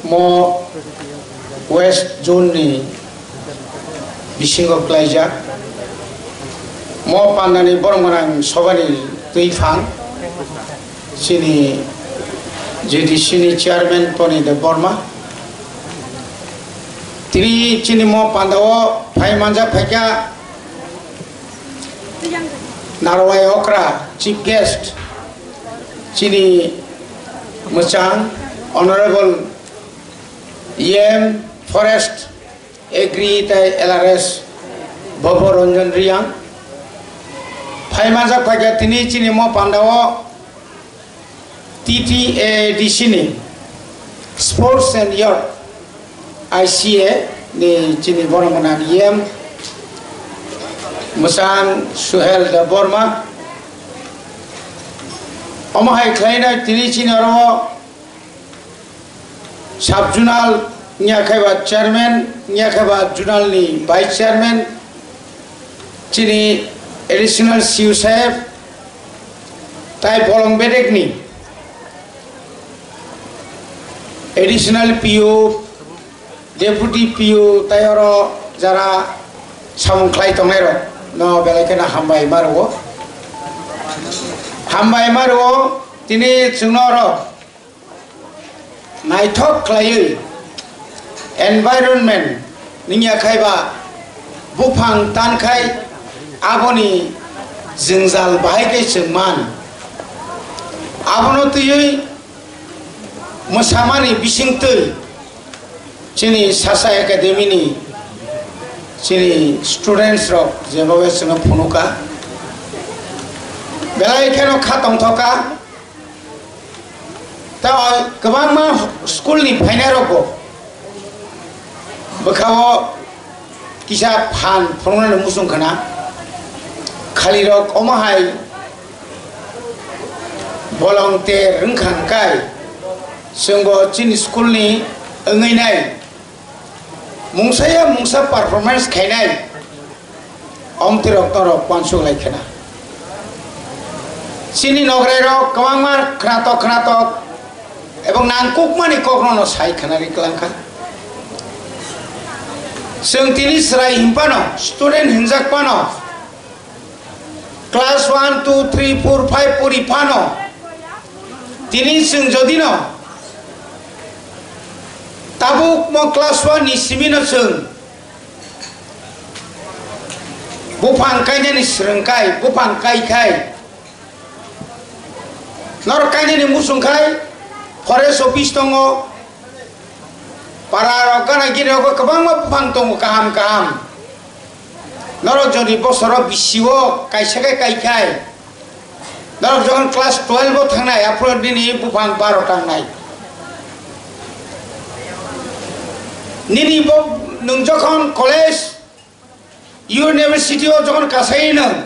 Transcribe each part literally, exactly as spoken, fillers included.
Mo West Zone ni bisingo klaijak. Mo pandani borok gwnang sobani twi phang chini J D C ni chairman Tony Debbarma. Tini chini mo pandao phai manjak phaikha Narwai Okra chief guest chini mwchang Honorable E M Forest Agri tei L R S Bhobo Ranjan Riyang. Phai manjak phaikha tini chini mo pandao T T A D C ni Sports and Youth I C A ni chini borok gwnang E M mwchang Suhel Debbarma. Omo hai khlaina tini chini oro sub zonal wngya khe ba chairman, wngya khe ba zonal ni vice chairman, chini additional C U saheb, tai bolong bedek ni additional P U, deputy P U, tai oro jara samung khlai tongnai rok no belai kheno hambai ma rwo. Hambai ma rwo, tini chwngno oro naithok khlaiwi environment wngya khai ba buphang tan khai aboni jwngjal bahai khe chwng man. Abono twiwi mwsamani bisingtwi chini Sasa Academy ni chini students rok jebobe chwngno phunukha belai kheno kha tongthokha. Tei kwbangma school ni phainai rok bo bwkhao kisa phan phunuknani muchung khna. Khali rok omo hai bolong ter wngkha hwnkhe chwngbo chini school ni wngwi nai mungsa ya mungsa performance khainai. Omtwi rok norok uansuk lai khna. Chini nograi rok kwbangma khnatok khnatok ebong nangkukmani kok no sai khna ri kwlang kha. Chwng tini chwrai hinphano, student hinjak phano, class one, two, three, four, five pori phano, tini chwng jodi no tabuk mo class one ni simi no chwng buphang kainani swrwng khai, buphang kai khai. Norok kainani muchung khai, forest office tongo, para rok gana gini rogo kwbangma buphang tongo kaham kaham. Norok jodi bosoro bisio kaisa khe kai khai. Norok jokhon class twelve o thangnai, aphuru nini buphang baro tangnai. Nini bo nwng jokhon college, university o jokhon kasai nwng,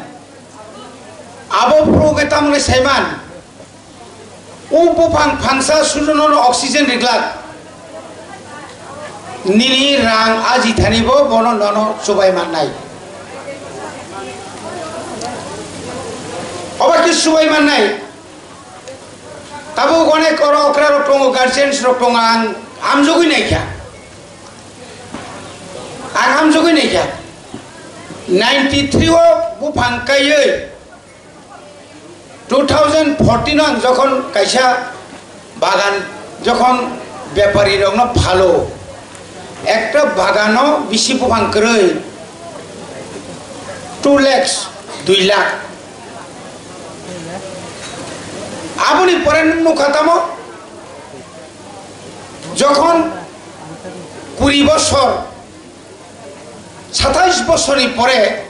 abo phuru khe tamoni saiman, o buphang phangsa sujono no oxygen riglak. Nini rang aji thani bo bono nono chubai mannai. Obo khe chubai mannai. Tabuk onek oro okra rok tongo, guardians rok tongo, ang hamjagwi naikha. Ang hamjagwi naikha. Ninety three o buphang kaiwi two thousand fourteen o ang jokhon kaisa bagan, jokhon bepari rokno phalo, ekta bagano bisi buphang kwrwi two lakhs, dui lakh. Aboni pore nwng nukha tamo, jokhon kuri bosor, satais bosorni pore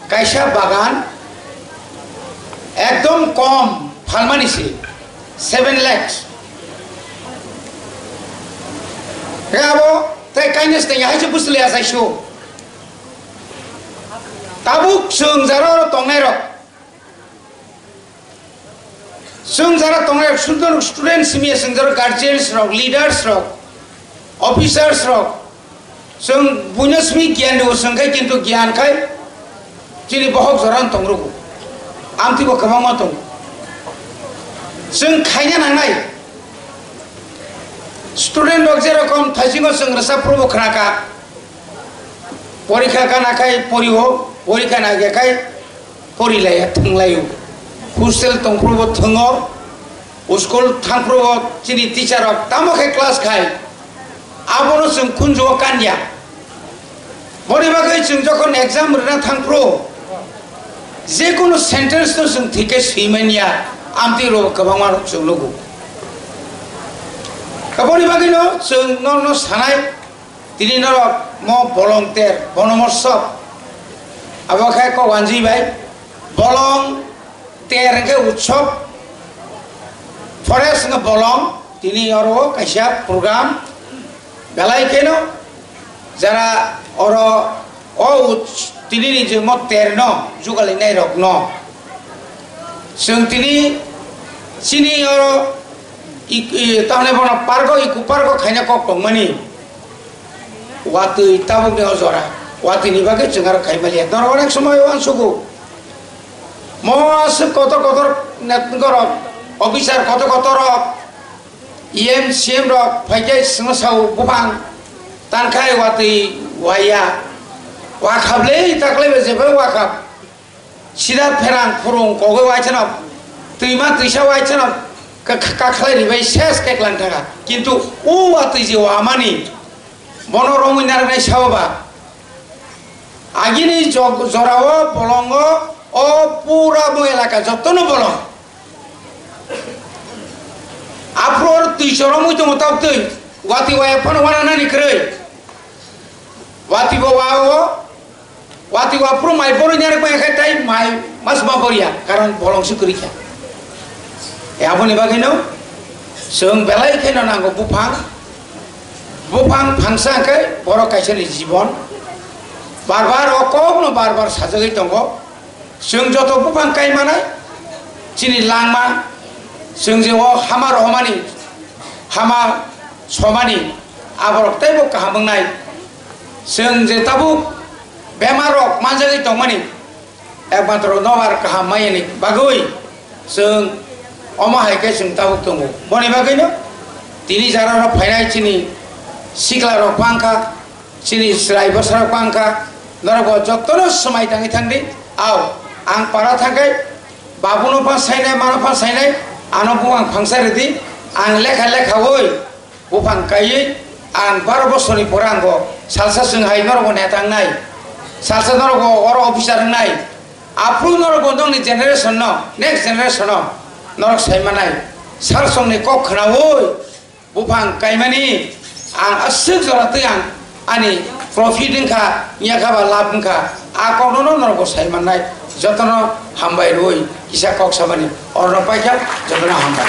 kaisa bagan ekdom kom phalmani se seven lakhs. Khe abo tei kainwi se tei hai se bwswlwi achaisu. Tabuk chwng jara oro tongnairok, chwng jara tongnai student, student simi ya chwng jara guardians rok, leaders rok, officers rok, chwng buino simi gyan rwo chwng khai, kintu gyan khai chini bohok jora no tong rwgo. Amtwi bo kwbangma tongo. Chwng khaina nangnai. Student rok jerokom thaisingo chwng rwchap phuru bo khna kha, porikha gana khai porio, porikha naiya khai porilaiya thwnglaio, hostel tong phuru bo thwngo, school thang phuru bo chini teacher rok tamo khe class khai, abono chwng khunju o kanya. Boni bagwi chwng jokhon exam rwna thang phuru, je kono sentence no chwng thik khe swi manya, amtwi rok kwbangma rok chwng nugo. Aboni bagwino chwng norno sanai, tini norok mo bolong ter, bono mo sok. Abo khe kok wanjwi bai, bolong ter hwnkhe utsob, forest hwnkhe bolong, tini oro kaisa program belai kheno jara oro o uts-, tini ni je mo ter no jugalai nai rok no chwng tini chini oro ik-, i-, tamni bono pargo, eco pargo khaina kok tongmani. Watwi tabukni o jora, watwini bagwi chwng aro khai maliya. Norok onek somoy uansugo. Mo aswk kotor kotor net-, borok, officer kotor kotor rok, E M, C M rok phaikhe chwngno sao buphang tankhai watwi waiya. Wakhap le taklai be jephai wakhap. Sida pherang phurung kogwi waisano, twima twisa waisano ka-, ka-, kakhlai ribai ses keklang thangkha. Kintu o watwi je wamani, bono romwi narwknai sabo ba? Agini jog-, jorao bolongo o pura bo elaka jotono bolong. Aphuru twi choromwi tongo tabuk twi. Watwi waya phano wana nani kwrwi. Watwi bo wa o. Watwi waphuru mai borwi narwk bai khe tei mai mas ma borya, karon bolong se kwrwi kha. E aboni bagwino chwng belai kheno nango buphang, buphang phangsa hwnkhe borok kaisa ni jibon. Bar bar o kok no bar bar sajagwi tongo. Chwng joto buphang kai manai, chini langma, chwng je o hama rohormani, hama somani, aborok teibo kaham wngnai. Chwng je tabuk bemar rok manjagwi tongmani, ekmatro nobar kaham mayani bagwi chwng omo hai khe chwng tabuk tongo. Boni bagwino tini jara rok phainai chini sikla rok bangkha, chini chwrai bwsa rok bangkha, norok bo jotono swmai tangwi thangdi. Ao, ang para thangkhe babuno phan sainai, mano phan sainai, ano buphang phangsa rwdi, ang lekha lekhaui buphang kaiwi ang baro bosorni pore ang bo salsa chwng hai norok bo neta wngnai, salsa norok bo oro officer wngnai, aphuru norok bo nokni generation no, next generation no norok sai manai, sal songni kok khnaui buphang kaimani ang aswk jora twi ang ani profit wngkha, yakha ba lab wngkha, a kokno no norok bo sai mannai. Jotono hambai rwui kisa kok samani orno paikha, jotono hambai.